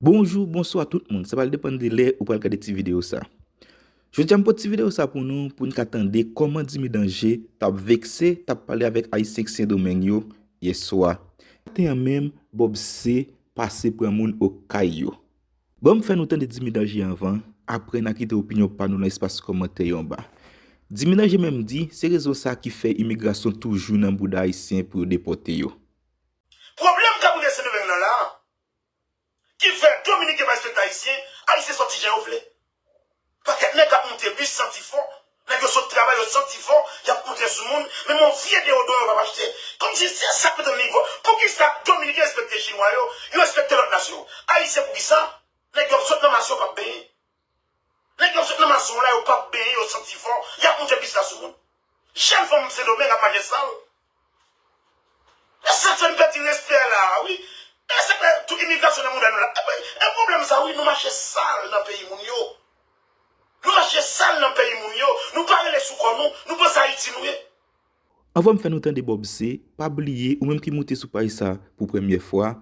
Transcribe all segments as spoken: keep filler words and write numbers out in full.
Bonjou, bonswa tout moun. Sa pral depann de lè ou pral gade ti videyo sa. Jodi a m pote ti videyo sa pou nou, pou n ka tande kòman Dimy Danger t ap vekse, t ap pale avèk Ayisyen k Sendomeng yo yè swa. Maten an menm, Bob C pase pran moun Okay yo. Ban m fè nou tande Dimy Danger anvan, apre n a kite opinyon pa nou nan espas kòmantè yo anba. Dimy Danger menm di, se rezon sa ki fè imigrasyon toujou nan bouda Ayisyen pou yo depòte yo. Pwoblèm k ap rive Sendomeng nan la, ki fè Dominiken pa respekte Ayisyen, Ayisyen sòti jan yo vle. Pakèt nèg ap moute bis santi fò, nèg yo sot travay yo santi fò, y ap moute sou moun, menm yon vye deyodoran yo p ap achte. Kòmsi se sa k mete nivo. Poukisa Dominiken respekte Chinwa yo, yo respekte lòt nasyon yo? Ayisyen poukisa? Nèg yo ap sot nan mas yo p ap benyen. Nèg yo ap sot nan mas yo la, yo p ap benyen, yo santi fò, y ap moute bis la sou moun. Jèn fanm Sendomeng ap mache sal. E sa k fè n pèdi respè la a, wi. E sa k fè tout imigrasyon nan mouda nou la. E, e pwoblèm sa, wi, nou mache sal nan peyi moun yo. Nou mache sal nan peyi moun yo. Nou pa rele sou kò nou. Nou panse Ayiti nou ye. Anvan m fè nou tande Bob C, pa bliye, ou menm ki moute sou paj sa pou premyè fwa,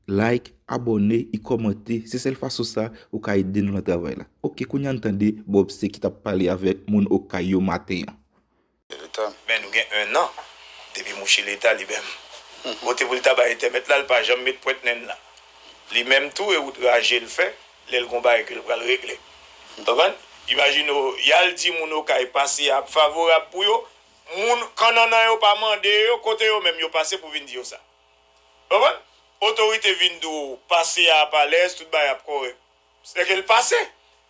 like, abòne e kòmante. Se sèl fason sa ou ka ede nou nan travay la. Oke, kounye a n tande Bob C ki t ap pale avèk moun Okay yo maten an. Men nou gen en an depi mouche Leta li menm. Kote pou l ta bay entèmèt la, l pa janm met pwent nen l la. Li menm tou e wout raje l fè, lè l gon bagay ke l pral regle. Konprann? Imajine w, y al di moun Okay pase a ap favorab pou yo, moun kannannan yo pa mande yo, kote yo menm yo pase pou vin di yo sa. Konprann? Otorite vin di w pase a ap alèz, tout bagay ap kòrèk. Sèke l pase.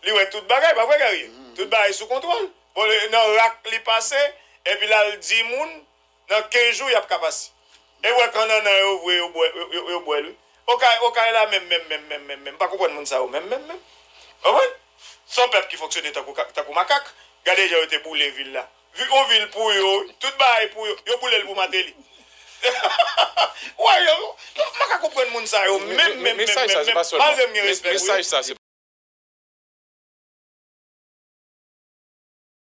Li wè tout bagay, pa vre, Gary? Tout bagay sou kontwòl. Bon, nan rak li pase, epi l al di moun, nan kenz jou, y ap ka pase. E w wè kannannan yo vre, yo bwè, yo, yo, yo bwè l, wi. Okay, Okay la menm, menm, menm, menm, menm, menm. M pa konprann moun sa yo menm, menm, menm. Konprann? Se yon pèp ki fonksyone tankou, tankou makak. Gade jan yo te boule vil la. Vi-, yon vil pou yo, tout bagay pou yo. Yo boule l pou Martelly. Wè, yo, m pa ka konprann moun sa yo menm, menm, menm, menm, menm. Malgre m gen respè pou yo.